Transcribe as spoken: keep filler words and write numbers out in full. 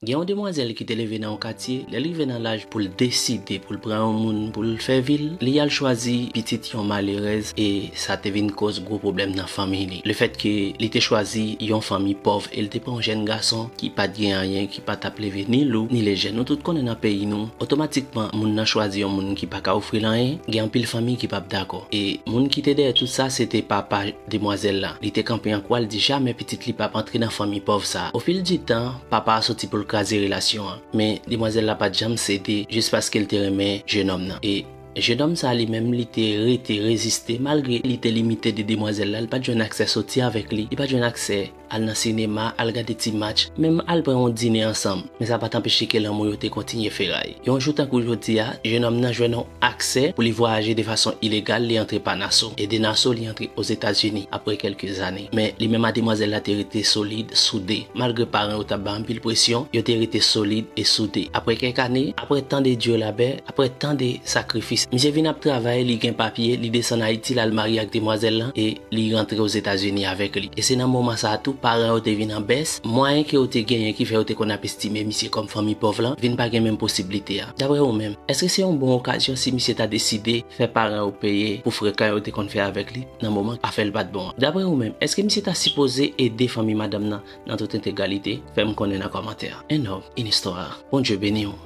Gen yon demwazèl ki te leve nan yon katye, lè l rive nan laj pou l deside pou l pran yon moun pou l fè vi l, li al chwazi pitit yon malerèz e sa te vin koz gwo pwoblèm nan fanmi li. Lefètke li te chwazi yon fanmi pòv e l te pran yon jèn gason ki pa t gen anyen, ki pa t ap leve ni lou ni lejè. Nou tout konnen nan peyi nou, otomatikman moun nan chwazi yon moun ki pa ka ofri l anyen, gen anpil fanmi ki p ap dakò. E moun ki te dèyè tout sa, se te papa demwazèl la. Li te kanpe an kwa, l di jamè pitit li p ap antre nan fanmi pòv sa. Ofil di tan, papa a soti pou l kraze relasyon an. Men demwazèl la pa t janm sede jis paske l te renmen jenòm nan. E jenòm sa li menm li te rete reziste malgre li te limite de demwazèl la, li pa t jwenn aksè soti avèk li, li pa t jwenn aksè al nan sinema, al gade ti match, menm al pran yon dine ansanm. Men sa pa t anpeche ke lanmou yo te kontinye feray. Yon jou tankou jodi a, jenòm nan jwenn yon aksè pou li vwayaje de fason ilegal, li antre pa Naso. E de Naso, li antre Ozetazini apre kèlke zane. Men li menm a demwazèl la te rete solid, soude. Malgre paran yo t ap bay anpil presyon, yo te rete solid e soude. Apre kèk ane, apre tan de dye labè, apre tan de sakrifis, misye vin ap travay, li gen papye, li desann Ayiti, l al marye ak demwazèl lan e li rantre Ozetazini avèk li. E se nan moman sa a tou, paran yo te vin an bès, mwayen ke yo te genyen ki fè yo te konn ap estime misye kòm fanmi pòv lan, vin pa gen menm posiblite a. Daprè ou menm, èske se yon bon okazyon si misye ta deside fè paran yo peye pou frekan yo te konn fè avèk li nan moman afè l pa t bon an? Daprè ou menm, èske misye ta sipoze ede fanmi madanm nan nan tout entegralite? Fè m konnen nan kòmantè. Un homme, une histoire. Bondye beni w.